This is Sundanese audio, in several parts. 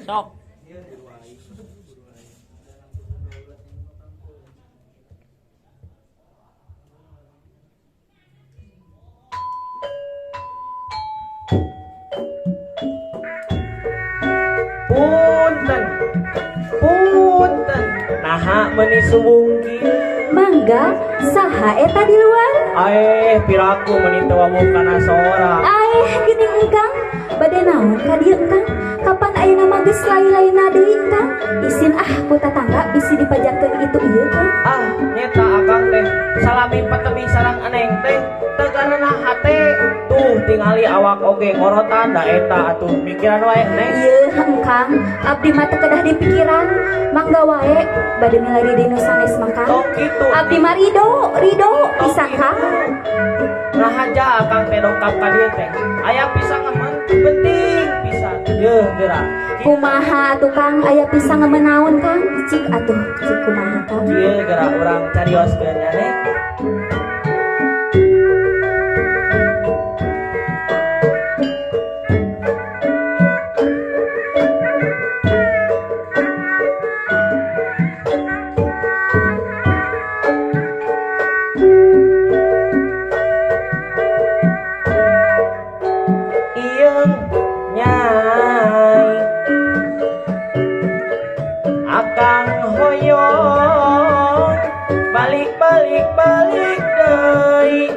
Sok. Punten. Punten. Naha meuni suwung kieu. Mangga, saha eta di luar? Aeh, piraku meuni teu wawuh kana sora. Aeh, geuning engkang, bade naon ka dieu engkang? Kapan ayeuna mah geus lain-lainna deui engkang? Isin ah ku tatangga bisi dipajarkeun itu ieu Kang. Ah, nyeta akang teh salami patebih sareng eneng teh teu karena hate. Tuh tingali awak oge ngorotan da eta atuh mikiran wae neng. Ieu engkang, abdi mah teu kedah dipikiran. Mangga wae bade milari deui nu sanes mah Kang. Tong kitu. Abdi mah rido, rido pisan Kang. Ngahaja akang teh dongkap ka dieu teh. Aya pisang ngemen penting pisan. Yeuh geura. Kumaha atuh Kang, aya pisang ngemen naon Kang? Cik atuh, cik kumaha Kang? Ieu geura urang carioskeun nya neng. Ieung nyai akang hoyong balik balik balik deui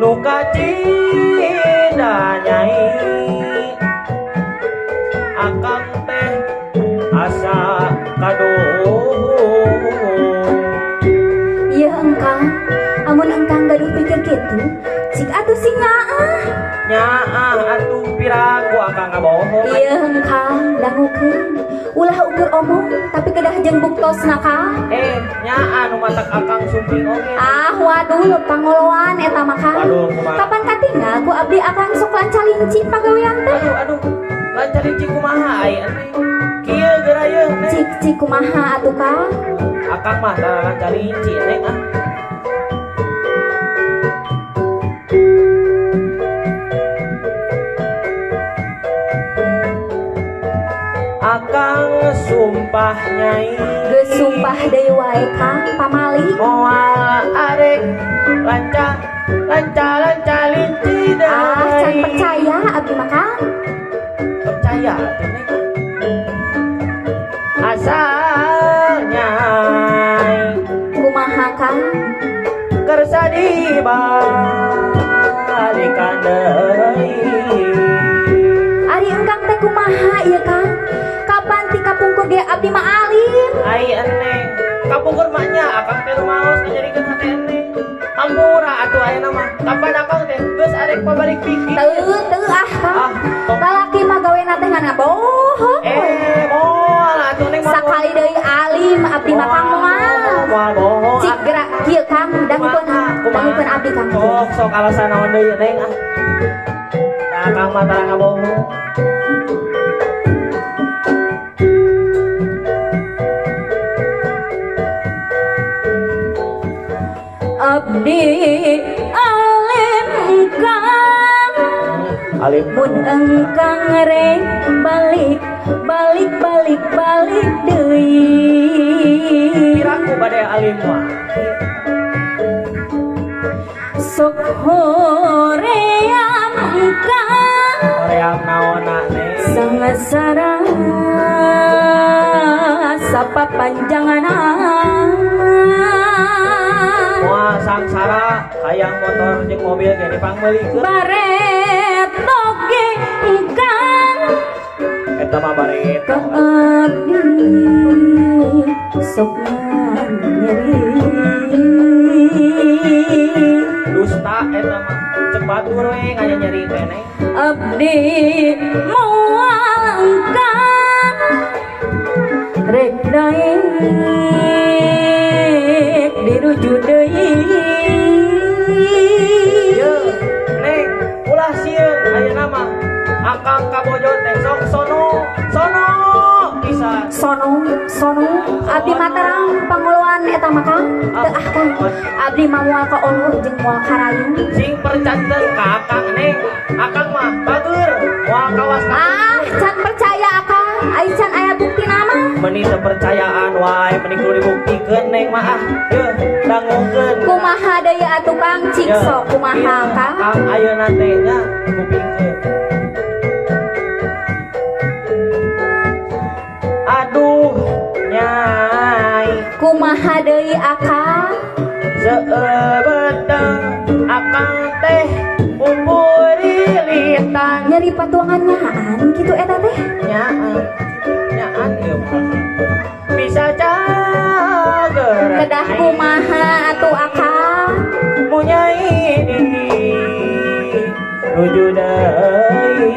nu kacinda nyai akang teh asa kaduhung. Ieu engkang, amun engkang gaduh pikir kitu, cik atuh si nyaah. Nyaah atuh piraku akang ngabohong. Ieu engkang dangukeun, ulah ukur omong tapi kedah jeung buktosna Kang. Nyaah nu matak akang sumping oge. Ah, waduh pangoloan eta mah Kang. Waduh, kumaha? Kapan katinggal ku abdi akang sok lancalinci pagawean teh? Aduh, aduh, lancalinci kumaha ai eneng? Kieu geura yeuh neng. Cik cik kumaha atuh Kang? Akang mah tara lancalinci neng ah. Akang sumpah nyai. Geus sumpah deui wae Kang pamali. Moal arek lanca lanca lanca linci deui. Ah, can percaya abdi mah Kang. Percaya atuh neng. Asal nyai. Kumaha Kang? Kersa dibalikan deui. Ari engkang teh kumaha ieu Kang? Kapan ti kapungkur ge abdi mah alim? Ai eneng, kapungkur mah nya akang teh rumaos ngajadikeun hate eneng. Hampura atuh ayeuna mah. Kapan akang teh geus arek pabalik pikir? Teu teu ah Kang. Ah, tong. Lalaki mah gawena teh ngan ngabohong. Moal atuh neng mah. Sakali deui alim abdi mah Kang moal. Moal bohong. Cik gerak kieu Kang, dangukeun dangukeun abdi Kang. Sok sok alasan naon deui neng ah. Da akang mah tara ngabohong. Abdi alim Kang. Alim. Mun engkang rek balik balik balik balik deui. Piraku bade alim mah. Sok hoream Kang. Hoream naonna neng? Sangsara sapapanjangan. Moal sangsara hayang motor jeung mobil ge dipangmeulikeun. Baret oge engkang. Eta mah baret. Ka abdi sok nyeri. Dusta eta mah cek batur we nganya nyeri teh neng. Abdi moal engkang rek daek dirujuk deui. Yeuh, neng, ulah sieun ayeuna mah. Akang kabojo teh sok sono, sono pisan. Sono sono abdi mah terang pangoloan eta mah Kang. Teu ah Kang. Abdi mah moal ka olo jeung moal karayu. Sing percanten ka akang Neng. Akang mah bager moal kawas ka. Ah, can percaya akang. Ai can aya bukti nama. Meni teu percayaan wae meni kudu dibuktikeun Neng mah ah. Yeuh, dangukeun. Kumaha deui atuh Kang cik sok kumaha Kang? Kang ayeuna teh nya kupingkeun. Aduh Nyai, Kumaha deui akang? Seubeteng akang teh pupurilitan. Nyeri patuangan nyaan kitu eta teh. Nyaan nyaan ieu bisa cager. Kedah kumaha atuh akang? Munyai di nuju deui.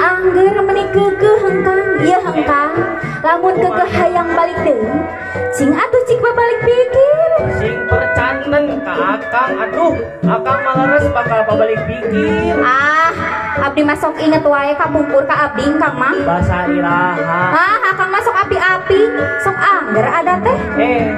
Angger meni keukeuh hengkang, ieu hengkang. Lamun keukeuh hayang balik deui, cing atuh cik babalik pikir. Sing percanten ka akang, aduh akang maleres bakal babalik pikir. Ah, abdi mah sok inget wae kapungkur ka abdi Kang mah. Basa iraha. Ah, akang mah sok api-api, sok angger ada teh.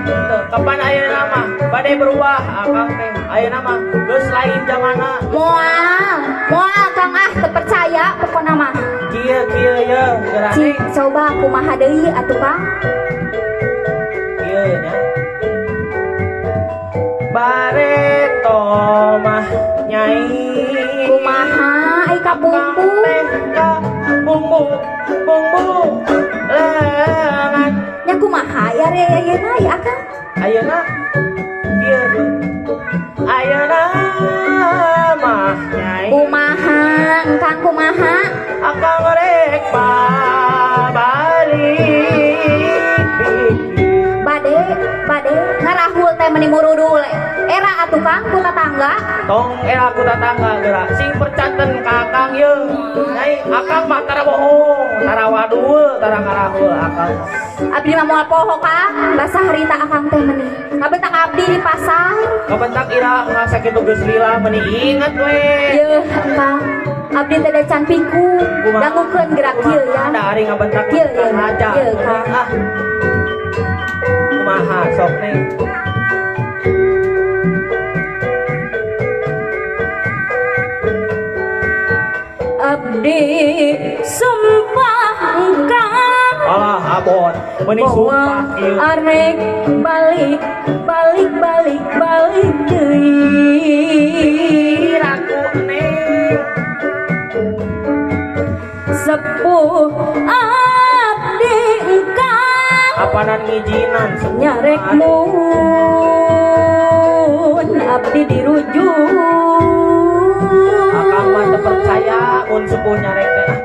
Teu, kapan ayeuna mah bade berubah akang teh. Ayeuna mah geus lain zamana. Moal, moal Kang ah teu percaya pokona mah. Kieu kieu ye geura Cik Neng. coba kumaha deui atuh Kang? Kieu nya. Bareto mah Nyai. Kumaha ai kapungkur? Teh ka bumbu bumbu lengan. Nya kumaha ya re ayeuna ya akang? Ayeuna kieu. Ayeuna mah Nyai. Kumaha engkang kumaha? Akang rek babalik pikir. Bade, bade ngarahul teh meni murudul. Era atuh Kang ku tatangga. Tong era ku tatangga geura sing percanten ka akang ye. Nyai akang mah tara bohong, tara waduh, tara ngarahul akang. Abdi mah moal poho Kang, basa harita akang teh meni. Kabentak abdi di pasar. Kabentak iraha sakitu geus lila meni inget we. Yeuh Kang, abdi teh da can piku. Dangukeun gerak kieu ya. Da ari ngabentak Kieu ye. aja. Kieu Kang. Ah. Kumaha sok Neng? Abdi sumpah engkang. Alah abon, meni sumpah ieu. Arek balik balik balik balik deui. Piraku Neng. Sepuh abdi engkang. Apanan ngijinan sepuh. Nyarek mun abdi dirujuk. Akang mah teu percaya mun sepuh nyarek teh ah.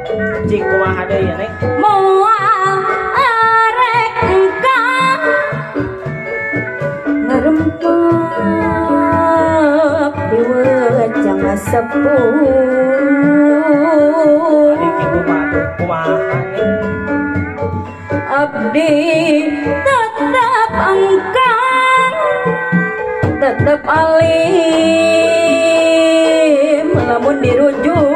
Cik kumaha deui ya Neng? Moal arek engkang ngarempap diwejang sepuh. Ari kitu mah atuh kumaha Neng? Abdi tetap engkang, tetap alim lamun dirujuk.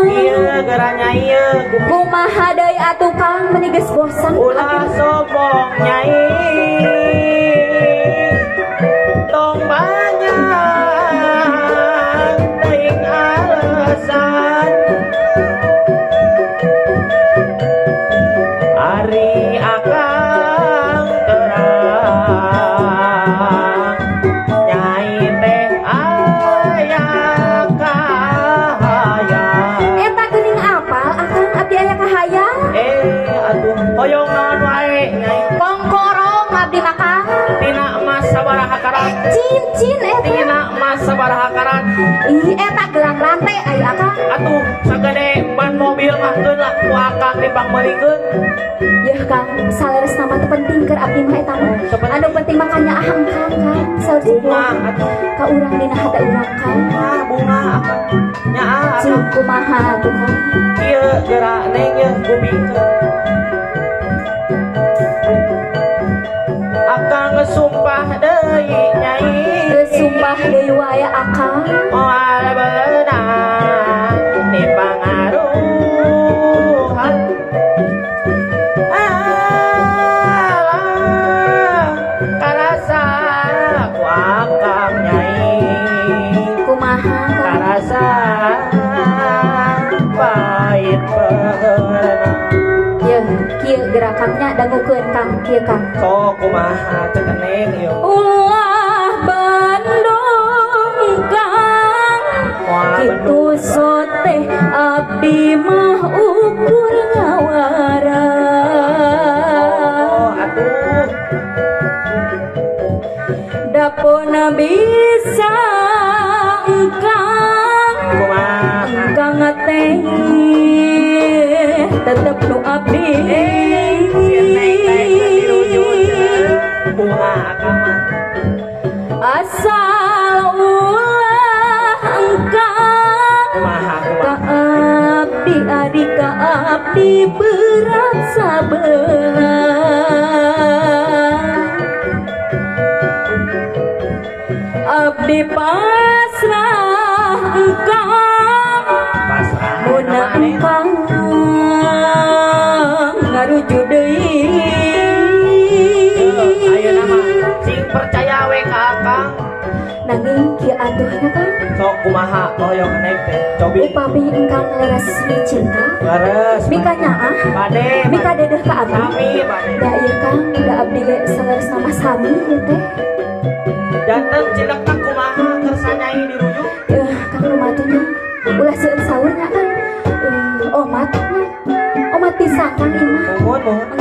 Ieu geura Nyai ieu. Kumaha deui atuh Kang meni geus bosen. Ulah sombong Nyai. Tong banyak teuing alasan. Ari akang terang Nyai teh aya kahayang. Eta geuning apal akang abdi aya kahayang? Atuh hoyong naon wae Nyai? Kongkorong abdi mah Kang. Tina emas sabaraha karat? Cincin eta. Tina emas sabaraha karat? Ih eta gelang rantai aya akang. Atuh sagede ban mobil mah keun lah ku akang dipangmeulikeun. Yeuh Kang, saleresna mah teu penting keur abdi mah eta mah. Anu penting mah kanyaah Kang Kang. Saur Bunga atuh ka urang dina hate urang Kang. Bunga bunga akang. Nyaah Cing kumaha atuh Kang? Kieu geura Neng yeuh kupingkeun. Akang sumpah deui Nyai. Geus sumpah deui wae akang. Moal beunang di pangaruhan. Kang nya dangukeun Kang kieu Kang. Sok kumaha cek Neng ieu. Ulah Bandung Kang. Moal Kitu sote abdi mah ukur ngawara. Oh, atuh. Dapona bisa engkang. Kumaha? Engkang teh tetep nu abdi. Si Neng teh dirujuk cenah. Bunga akang mah. Asal ulah engkang Kumaha ka kumaha? Abdi ari ka abdi berat sabelah. Abdi pasrah engkang. Pasrah. Muna Nama Neng. engkang ngarujuk deui. Ayeuna mah sing percaya we ka akang. Nanging kieu atuhna Kang. Sok kumaha hoyong Neng teh? Cobi. Upami engkang leres micinta, Leres. Mika nyaah, Bade. mika dedeh ka abdi. Sami bade. Da ieu Kang, da abdi ge saleresna mah sami ieu teh. Janten cilekna kumaha kersa Nyai dirujuk? Eh, Kang lumatuh nya. Ulah seueur saur nya Kang. Eh, omat nya. Omat pisang Kang ieu mah. Mohon mohon.